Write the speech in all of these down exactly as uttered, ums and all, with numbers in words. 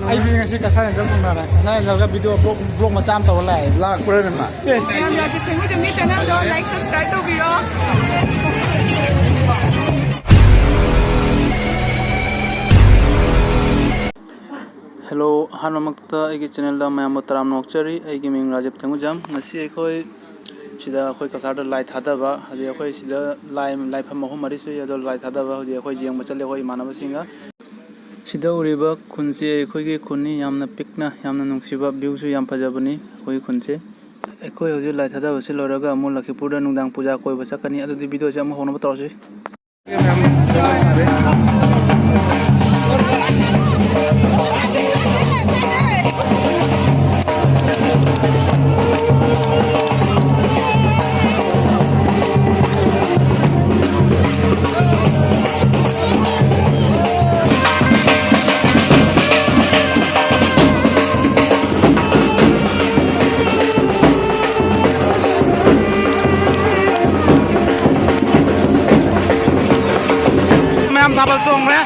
ꯑꯩꯗꯤ ꯉꯁꯤ ꯀꯁꯥꯔ ꯔꯦꯟꯖꯔ ꯊꯦꯡꯅꯔꯦ꯫ ꯀꯁꯥꯔ ꯔꯦꯟꯖꯔꯒ ꯚꯤꯗꯤꯑꯣ ꯕ꯭ꯂꯣꯛ, ꯕ꯭ꯂꯣꯛ ꯃꯆꯥ ꯑꯃ ꯇꯧꯔ ꯂꯥꯛꯑꯦ꯫ ꯂꯥꯛꯄ꯭ꯔꯥ ꯅꯃ? ꯑꯦ꯫ ꯃꯌꯥꯝ ꯌꯥꯁꯤ ꯊꯦꯡꯒꯨ ꯆꯝꯅꯤ ꯆꯦꯅꯦꯜꯗꯣ ꯂꯥꯏꯛ ꯁꯕꯁꯀ꯭ꯔꯥꯏꯕ ꯇꯧꯕꯤꯔꯣ꯫ ꯍꯦꯜꯂꯣ, ꯑꯍꯥꯟꯕꯃꯛꯇ ꯑꯩꯒꯤ ꯆꯦꯅꯦꯜꯗ ꯃꯌꯥꯝꯕꯨ ꯇꯔꯥꯝꯅ ꯑꯣꯛꯆꯔꯤ꯫ ꯑꯩꯒꯤ ꯃꯤꯡ ꯔꯥꯖꯤꯕ ꯊꯦꯡꯒꯨꯖꯝ꯫ ꯉꯁꯤ ꯑꯩꯈꯣꯏ ꯁꯤꯗ ꯑꯩꯈꯣꯏ ꯀꯁꯥꯔꯗ ꯂꯥꯏ ꯊꯥꯗꯕ, ꯍꯧꯖꯤꯛ ꯑꯩꯈꯣꯏ ꯁꯤꯗ ꯂꯥꯏ, ꯂꯥꯏꯐꯝ ꯑꯍꯨꯝ ꯃꯔꯤ ꯁꯨꯏ, ꯑꯗꯣ ꯂꯥꯏ ꯊꯥꯗꯕ ꯍꯧꯖꯤꯛ ꯑꯩꯈꯣꯏ ꯌꯦꯡꯕ ꯆꯠꯂꯤ ꯑꯩꯈꯣꯏ ꯏꯃꯥꯟꯅꯕꯁꯤꯡꯒ꯫ ꯁꯤꯗ ꯎꯔꯤꯕ ꯈꯨꯟꯁꯤ ꯑꯩꯈꯣꯏꯒꯤ ꯈꯨꯟꯅꯤ꯫ ꯌꯥꯝꯅ ꯄꯤꯛꯅ, ꯌꯥꯝꯅ ꯅꯨꯡꯁꯤꯕ, ꯚ꯭ꯌꯨꯁꯨ ꯌꯥꯝ ꯐꯖꯕꯅꯤ ꯑꯩꯈꯣꯏꯒꯤ ꯈꯨꯟꯁꯦ꯫ ꯑꯩꯈꯣꯏ ꯍꯧꯖꯤꯛ ꯂꯥꯏ ꯊꯥꯗꯕꯁꯤ ꯂꯣꯏꯔꯒ ꯑꯃꯨꯛ ꯂꯈꯤꯄꯨꯔꯗ ꯅꯨꯡꯗꯥꯡ ꯄꯨꯖꯥ ꯀꯣꯏꯕ ꯆꯠꯀꯅꯤ꯫ ꯑꯗꯨꯗꯤ ꯚꯤꯗꯤꯑꯣꯁꯦ ꯑꯃꯨꯛ ꯍꯧꯅꯕ ꯇꯧꯔꯁꯤ꯫ ꯃꯌꯥꯝ ꯊꯥꯕꯜ ꯆꯣꯡꯈ꯭ꯔꯦ꯫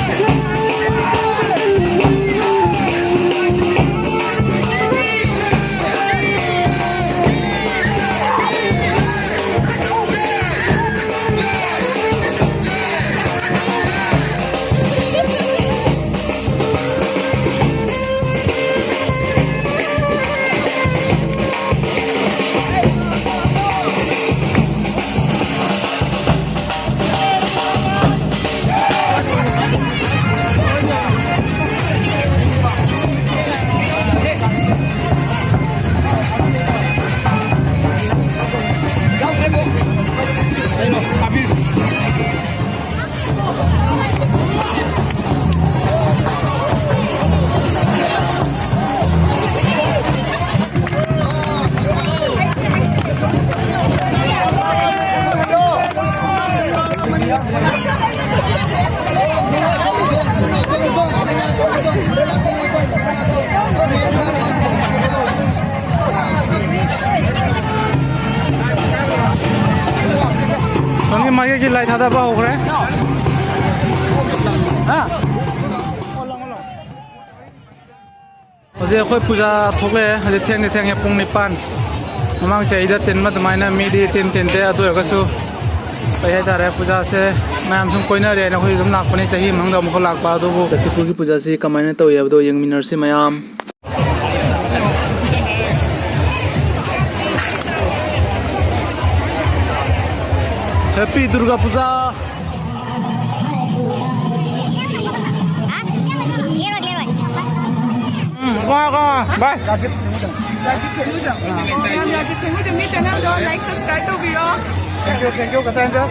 ꯁꯣꯝꯒꯤ ꯃꯥꯏꯀꯩꯒꯤ ꯂꯥꯏ ꯊꯥꯗꯕ ꯍꯧꯈ꯭ꯔꯦ꯫ ꯍꯥ? ꯍꯧꯖꯤꯛ ꯑꯩꯈꯣꯏ ꯄꯨꯖꯥ ꯊꯣꯛꯂꯛꯑꯦ꯫ ꯍꯧꯖꯤꯛ ꯊꯦꯡꯗꯤ ꯊꯦꯡꯉꯦ, ꯄꯨꯡ ꯅꯤꯄꯥꯟ꯫ ꯃꯃꯥꯡ ꯆꯍꯤꯗ ꯇꯤꯟꯕ ꯑꯗꯨꯃꯥꯏꯅ ꯃꯤꯗꯤ ꯇꯤꯟ ꯇꯤꯟꯗꯦ꯫ ꯑꯗꯨ ꯑꯣꯏꯔꯒꯁꯨ ꯀꯩ ꯍꯥꯏꯇꯥꯔꯦ, ꯄꯨꯖꯥꯁꯦ ꯃꯌꯥꯝ ꯁꯨꯝ ꯀꯣꯏꯅꯔꯦꯅ ꯑꯩꯈꯣꯏꯁꯨ ꯑꯗꯨꯝ ꯂꯥꯛꯄꯅꯦ, ꯆꯍꯤ ꯑꯃꯗ ꯑꯃꯨꯛꯀ ꯂꯥꯛꯄ ꯑꯗꯨꯕꯨ꯫ ꯂꯛꯈꯤꯄꯨꯔꯒꯤ ꯄꯨꯖꯥꯁꯤ ꯀꯃꯥꯏꯅ ꯇꯧꯏ ꯍꯥꯏꯕꯗꯣ ꯌꯦꯡꯃꯤꯟꯅꯔꯁꯤ ꯃꯌꯥꯝ꯫ Happy Durga Puja! ꯎꯝ, ꯀꯣ, ꯀꯣ, bye. ꯃꯌꯥꯝ ꯔꯥꯖꯤꯕ ꯊꯦꯡꯒꯨꯖꯝꯒꯤ channelꯗꯣ like, subscribe ꯇꯧꯕꯤꯔꯣ꯫ Thank you, thank you, ꯀꯁꯥꯟꯖ꯫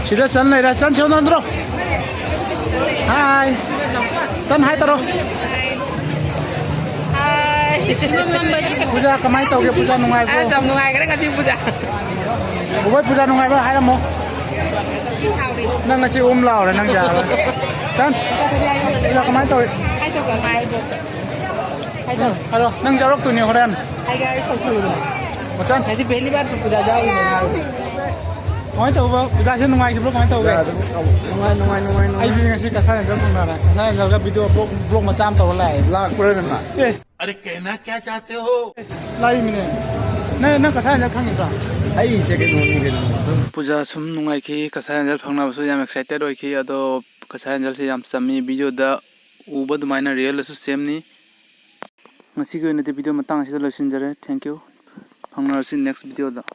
ꯁꯤꯗ ꯆꯟ ꯂꯩꯔꯦ, ꯆꯟ ꯁꯦ ꯅꯟꯗ꯭ꯔꯣ꯫ Hi. ꯆꯟ hi ꯇꯧꯔꯣ꯫ Hi. ꯄꯨꯖꯥ ꯀꯃꯥꯏꯅ ꯇꯧꯒꯦ? ꯄꯨꯖꯥ ꯅꯨꯡꯉꯥꯏꯕ꯭ꯔꯣ? ꯑꯁ, ꯌꯥꯝ ꯅꯨꯡꯉꯥꯏꯈ꯭ꯔꯦ ꯉꯁꯤ ꯄꯨꯖꯥ꯫ ꯕꯣꯕꯣꯏ, ꯄꯨꯖꯥ ꯅꯨꯡꯉꯥꯏꯕ꯭ꯔꯥ ꯍꯥꯏꯔꯝꯃꯣ꯫ ꯏ ꯁꯥꯎꯔꯤ꯫ ꯅꯪ ꯉꯁꯤ ꯎꯝ ꯂꯥꯎꯔꯦ, ꯅꯪ ꯌꯥꯔꯣꯏ꯫ ꯆꯟ, ꯄꯨꯖꯥ ꯀꯃꯥꯏꯅ ꯇꯧꯏ? ꯍꯥꯏꯗꯣꯛꯄ ꯉꯥꯏꯕꯣ꯫ ꯍꯥꯏꯗꯣꯛ꯫ ꯍꯥꯏꯔꯣ, ꯅꯪ ꯌꯥꯎꯔꯛꯇꯣꯏꯅꯦ ꯍꯣꯔꯦꯟ꯫ ꯍꯥꯏꯒꯦ, ꯑꯩ ꯇꯧꯊꯣꯛꯎꯔꯣ꯫ ꯃꯆꯟ꯫ ꯉꯁꯤ ꯄꯦꯍꯂꯤ ꯕꯥꯔ ꯄꯨꯖꯥ ꯌꯥꯎꯔꯤꯅꯦ꯫ ꯀꯃꯥꯏꯅ ꯇꯧꯕ? ꯄꯨꯖꯥꯁꯦ ꯅꯨꯡꯉꯥꯏꯈꯤꯕ꯭ꯔꯣ? ꯀꯃꯥꯏꯅ ꯇꯧꯒꯦ? ꯄꯨꯖꯥ ꯑꯗꯨꯝ ꯅꯨꯡꯉꯥꯏ, ꯅꯨꯡꯉꯥꯏ, ꯅꯨꯡꯉꯥꯏ, ꯅꯨꯡꯉꯥꯏ꯫ ꯑꯩꯗꯤ ꯉꯁꯤ ꯀꯁꯥꯔ ꯑꯦꯟꯖꯦꯜ ꯊꯦꯡꯅꯔꯦ꯫ ꯀꯁꯥꯔ ꯑꯦꯟꯖꯦꯜꯒ video vlog, vlog ꯃꯆꯥ ꯑꯃ ꯇꯧꯔ ꯂꯥꯛꯑꯦ꯫ ꯂꯥꯛꯄ꯭ꯔꯥ ꯅꯪ? ꯑꯦ꯫ अरे कहना क्या चाहते हो? ꯂꯥꯛꯏꯃꯤꯅꯦ꯫ ꯅꯪ, ꯅꯪ ꯀꯁꯥꯔ ꯑꯦꯟꯖꯦꯜ ꯈꯪꯉꯤꯕ꯭ꯔꯥ? ꯑꯩꯁꯦ ꯀꯩꯅꯣꯅꯤ ꯀꯩꯅꯣ꯫ ꯄꯨꯖꯥ ꯁꯨꯝ ꯅꯨꯡꯉꯥꯏꯈꯤ, ꯀꯁꯥꯔ ꯑꯦꯟꯖꯦꯜ ꯐꯪꯅꯕꯁꯨ ꯌꯥꯝ excited ꯑꯣꯏꯈꯤ꯫ ꯑꯗꯣ ꯀꯁꯥꯔ ꯑꯦꯟꯖꯦꯜꯁꯦ ꯌꯥꯝ ꯆꯝꯃꯤ, videoꯗ ꯎꯕ ꯑꯗꯨꯃꯥꯏꯅ realꯗꯁꯨ sameꯅꯤ꯫ ꯉꯁꯤꯒꯤ ꯑꯣꯏꯅꯗꯤ video ꯃꯇꯥꯡ ꯑꯁꯤꯗ ꯂꯣꯏꯁꯤꯟꯖꯔꯦ꯫ Thank you꯫ ꯐꯪꯅꯔꯁꯤ next videoꯗ꯫